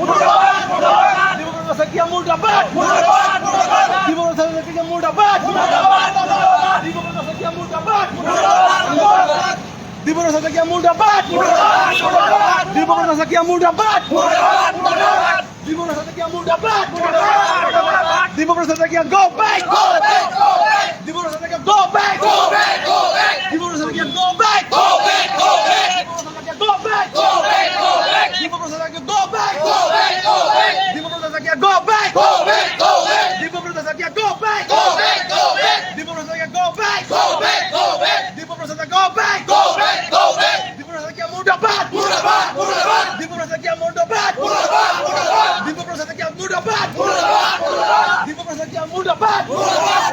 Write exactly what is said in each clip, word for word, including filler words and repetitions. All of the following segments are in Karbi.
মুৰ্দাবাদ! মুৰ্দাবাদ! ডিব্ৰুগড় চাকিয়া মুৰ্দাবাদ! মুৰ্দাবাদ! মুৰ্দাবাদ! ডিব্ৰুগড় চাকিয়া মুৰ্দাবাদ! মুৰ্দাবাদ! মুৰ্দাবাদ! ডিব্ৰুগড় চাকিয়া মুৰ্দাবাদ! মুৰ্দাবাদ! মুৰ্দাবাদ! ডিব্ৰুগড় চাকিয়া মুৰ্দাবাদ! মুৰ্দাবাদ! মুৰ্দাবাদ! ডিব্ৰুগড় চাকিয়া মুৰ্দাবাদ! মুৰ্দাবাদ! মুৰ্দাবাদ! ডিব্ৰুগড় চাকিয়া মুৰ্দাবাদ! মুৰ্দাবাদ! মুৰ্দাবাদ! ডিব্ৰুগড় Chakia go back! Go back! Go back! Dibrugarh Chakia go back! Go back! Go back! Dibrugarh Chakia go back! Go back! Go back! Dibrugarh Chakia go back! Go back! Go back! Dibrugarh Chakia go back! Go back! Go back! Dibrugarh Chakia go back! Go back! Go back! Dibrugarh Chakia go back! Go back! Go back! Dibrugarh Chakia go back! Go back! Go back! Dibrugarh Chakia go back! Go back! Go back! Dibrugarh চাকিয়া মুৰ্দাবাদ! মুৰ্দাবাদ! মুৰ্দাবাদ! ডিব্ৰুগড় চাকিয়া মুৰ্দাবাদ! মুৰ্দাবাদ! মুৰ্দাবাদ! ডিব্ৰুগড় চাকিয়া মুৰ্দাবাদ! মুৰ্দাবাদ! মুৰ্দাবাদ! ডিব্ৰুগড় চাকিয়া মুৰ্দাবাদ! মুৰ্দাবাদ!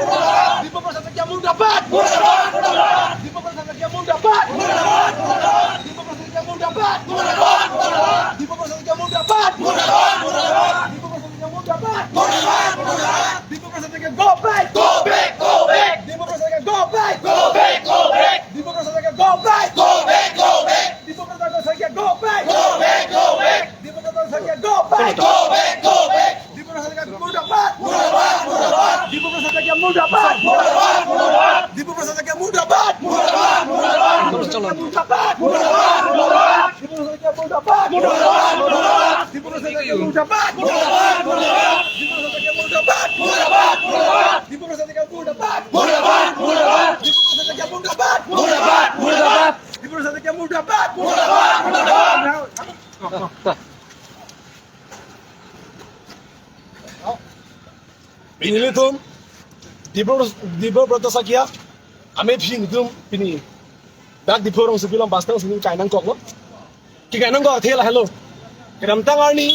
মুৰ্দাবাদ! ডিব্ৰুগড় চাকিয়া মুৰ্দাবাদ! মুৰ্দাবাদ! মুৰ্দাবাদ! ডিব্ৰুগড় চাকিয়া মুৰ্দাবাদ! মুৰ্দাবাদ! মুৰ্দাবাদ! ডিব্ৰুগড় চাকিয়া মুৰ্দাবাদ! মুৰ্দাবাদ! মুৰ্দাবাদ! ডিব্ৰুগড় চাকিয়া মুৰ্দাবাদ! মুৰ্দাবাদ! মুৰ্দাবাদ! ডিব্ৰুগড় চাকিয়া মুৰ্দাবাদ! মুৰ্দাবাদ! মুৰ্দাবাদ! ডিব্ৰুগড় Chakia go back! Go back! Go back! Dibrugarh Chakia go back! Go back! Go back! Dibrugarh Chakia go back! Go back! Go back! Dibrugarh Chakia go back! Go back! Go back! Dibrugarh Chakia go back! Go back! Go back! Dibrugarh চাকিয়া মুৰ্দাবাদ! মুৰ্দাবাদ! মুৰ্দাবাদ! ডিব্ৰুগড় চাকিয়া মুৰ্দাবাদ! মুৰ্দাবাদ! মুৰ্দাবাদ! ডিব্ৰুগড় চাকিয়া মুৰ্দাবাদ! মুৰ্দাবাদ! মুৰ্দাবাদ! ডিব্ৰুগড় চাকিয়া মুৰ্দাবাদ! মুৰ্দাবাদ! মুৰ্দাবাদ! ডিব্ৰুগড় চাকিয়া মুৰ্দাবাদ! মুৰ্দাবাদ! মুৰ্দাবাদ! ডিব্ৰুগড় চাকিয়া মুৰ্দাবাদ! মুৰ্দাবাদ! মুৰ্দাবাদ! ডিব্ৰুগড় চাকিয়া মুৰ্দাবাদ! মুৰ্দাবাদ! মুৰ্দাবাদ! ডিব্ৰুগড় চাকিয়া মুৰ্দাবাদ! মুৰ্দাবাদ! মুৰ্দাবাদ! ডিব্ৰুগড় চাকিয়া মুৰ্দাবাদ! মুৰ্দাবাদ! মুৰ্দাবাদ! ডিব্ৰুগড় চাকিয়া মুৰ্দাবাদ! মুৰ্দাবাদ! মুৰ্দাবাদ! Pini ilitum Dibro, Dibro Proto Sakia, amethang ilitum pini dak Diphu rongsopi along bus stand si kainangkoklo. Kekainangkok athe lahelo. Kedamtang arni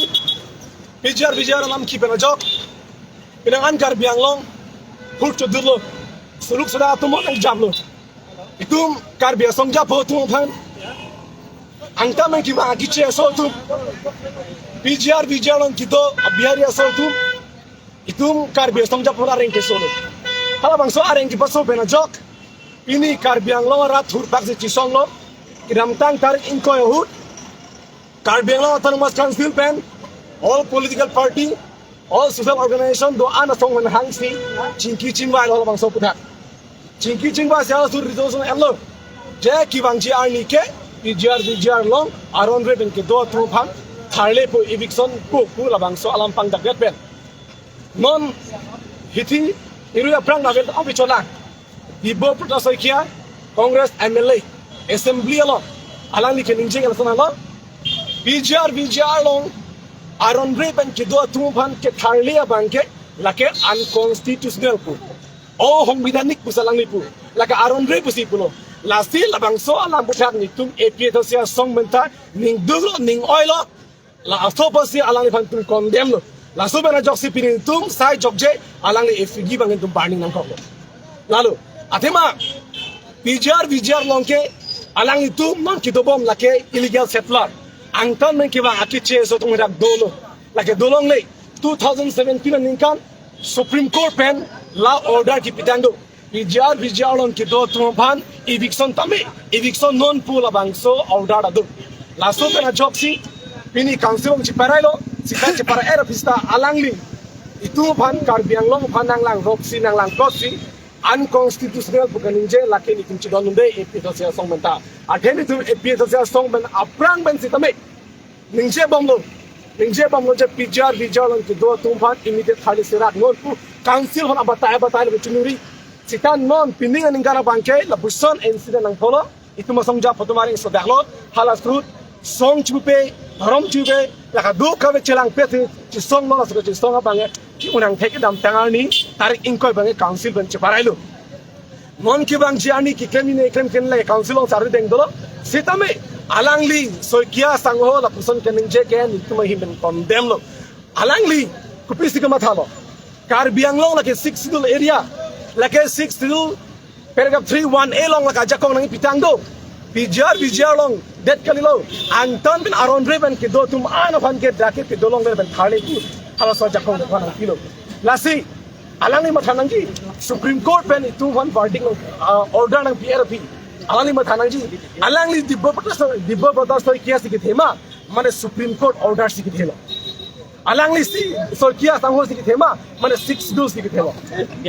P G R V G R alam kipen ajok, penang an Karbi Anglong hur chodutlo. Suluk soda atum nang japlo. Itum Karbi asong japo atum aphan, angtan nangkevang akeche aso atum, P G R V G R along kedo a-Bihari aso atum, itum Karbi asong japo areng kesolo. Halabangso areng kepaso pen ajok, pini Karbi Anglong arat thurpak si chesonglo. Kedamtang tarik ingkoi ahut Karbi Anglong Autonomous Council pen all political party, all social organization do-an asong pen hangsi chingki chingvailo halabangso aputhak. Chingki chingvai si halaso resolution enlo. Je kevangji arni ke P G R V G R along aron re pen kedo atum aphan tharle po, eviction po pu labangso alam pangdakdet pen. Non hithi irui aphrang navel api cholang. Dibro Proto Sakia, Congress M L A, Assembly along, alangli keningje ke lason lo. P G R V G R along aron re pen kedo atum aphan ketharle abang ke lake unconstitutional pu. Osangvidhanik pusi alangli pu. Lake aron re pusi pulo. Lasi labangso alam aputhak nelitum A P H L C asong pen ta ning duklo, ning oilo. Laso apotsi alangliphan itum condemn lo. Laso pen ajoksi pini itum sai jokje alangli effigy abang itum burning nangkoklo. Lalu, athema P G R V G R along ke alanglitum non kedobom lake illegal settler. Angtan nangkevang akeche aso atum dak dolo. Lake dolongle two thousand seventeen aningkan Supreme Court pen la order kepitang do. P G R V G R along kedo atum aphan eviction tame, eviction non pu labangso order adung. Laso pen ajoksi pini council along cheparailo, seta cheparai-er aphi seta alangli itum aphan, Karbi Anglong aphan nanglang roksi, nanglang plotsi unconstitutional pu keningje lake nelitum chedondunde A P H L C asong pen ta. Athe nelitum A P H L C asong pen aphrang pen sitame ningjebomlo. Ningjebomlo je P G R V G R along kedo atum aphan immediate tharle si rat non pu council aphan abatai abatai le chinuri. Seta non pining aningkan abang ke lapuson incident nangtholo. Itum asong japo atum areng sodaklo. Hala ahut song chipupe, dhorom chipupe, lake do kave chelangpet si chesonglo, laso chesong abang ke ki-un nangthek. Kedamtang arni tarik ingkoi abang ke council pen cheparailo. Non kevangji arni keklem-ine klem kenle council along sarli deng dolo. Sitame alangli Sakia sangho lapuson keningje ke nelitum ahin pen condemn lo. Alangli kopisi kemathalo? Karbi Anglong lake Sixth Schedule area, lake Sixth Schedule paragraph three one A along lake ajakong nangpitang do. P G R V G R along det kalilo. Angtan pen aron re pen kedo atum an aphan ke dak ke kedo longle pen tharle pu halaso ajakong aphan nangpilo. Lasi alangli matha nangji, Supreme Court pen itum aphan verdict nang, ah, order nangpi-er aphi alangli matha nangji. Alangli Dibro Proto, Dibro Proto Sakia si kethe ma, mane Supreme Court order si kethelo? Alangli si Saikia sangho si kethema, mane Sixth Schedule si kethema.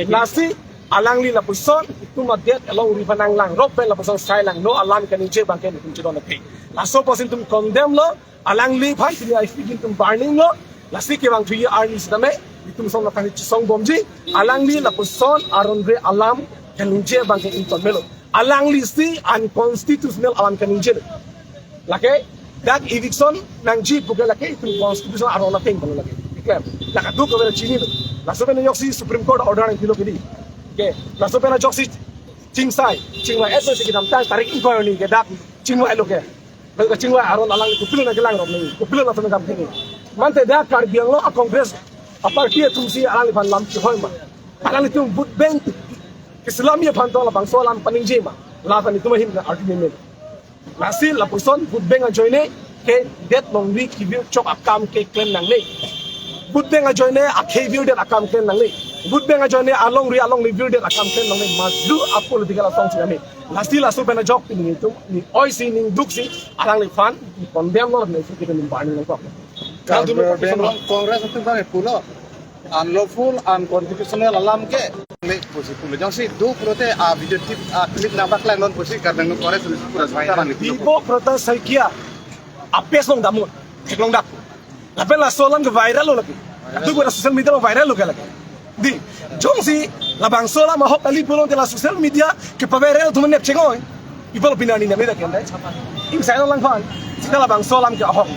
Lasi alangli lapuson itum adet alongri aphan nanglangrop pen lapuson sai langno alam kaningje abangke itum chedon ake. Laso apotsi itum condemn lo, alangliphan pini aisi itum warning lo, lasi kevangthuji arni sitame itum ason aphan chesong bomji, alangli lapuson aron-re alam kaningje abangke ington melo. Alangli si unconstitutional alam kaningje lo. Lake, dak eviction nangji puke lake itum constitution aron ateng pulo lake. Iklem. Lake duk kevela chinilo. Laso pen ajoksi Supreme Court order nangpilo kedi. Oke. Laso pen ajoksi chingsai, chingvai-et si kedamtang tarik ingkoi arni ke dak chingvai lo ke. Laso kachingvai aron alangli kopilo nangkelangrop nangji, kopilo laso nangkam keni. Mante dak Karbi Anglong a-Congress a-party atum si alangliphan lam chihoi ma? Alanglitum vote bank keselamji aphan tong labangso alam paningje ma? Lapen itum ahin na argument. Lasi lapuson vote bank ajoine ke det longri kevir chok akam keklem nangne. Vote bank ajoine akhei virdet akam klem nangne. Vote bank ajoine alongri alongli virdet akam klem nangne. Madu a-political asong si nangne. Lasi laso pen ajok pini itum, ni oisi ning duksi alangliphan condemn lo, lapen itum warning nangkok. Karbi Anglong Congress atum kan pulo unlawful, unconstitutional alam ke le pusi pulo. Jongsi do pulote a video clip, a clip nangpaklangnon pusi Karbi Anglong Congress pusi pura sai. Diboprata Saikia a-page along damnon, theklong dak. Lapen laso alam ke viral lo lake. Atu pura social media along viral lo ke lake. Di, jongsi labangso alam ahok kali pulote la social media kepaviral atum nep chengoi. People opinion ni nep ni dak kan dai. Ingsai alangphan. Sita labangso alam ke ahok.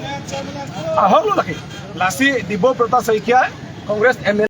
Ahok lo lake. Lasi Diboprata Saikia Congress M L A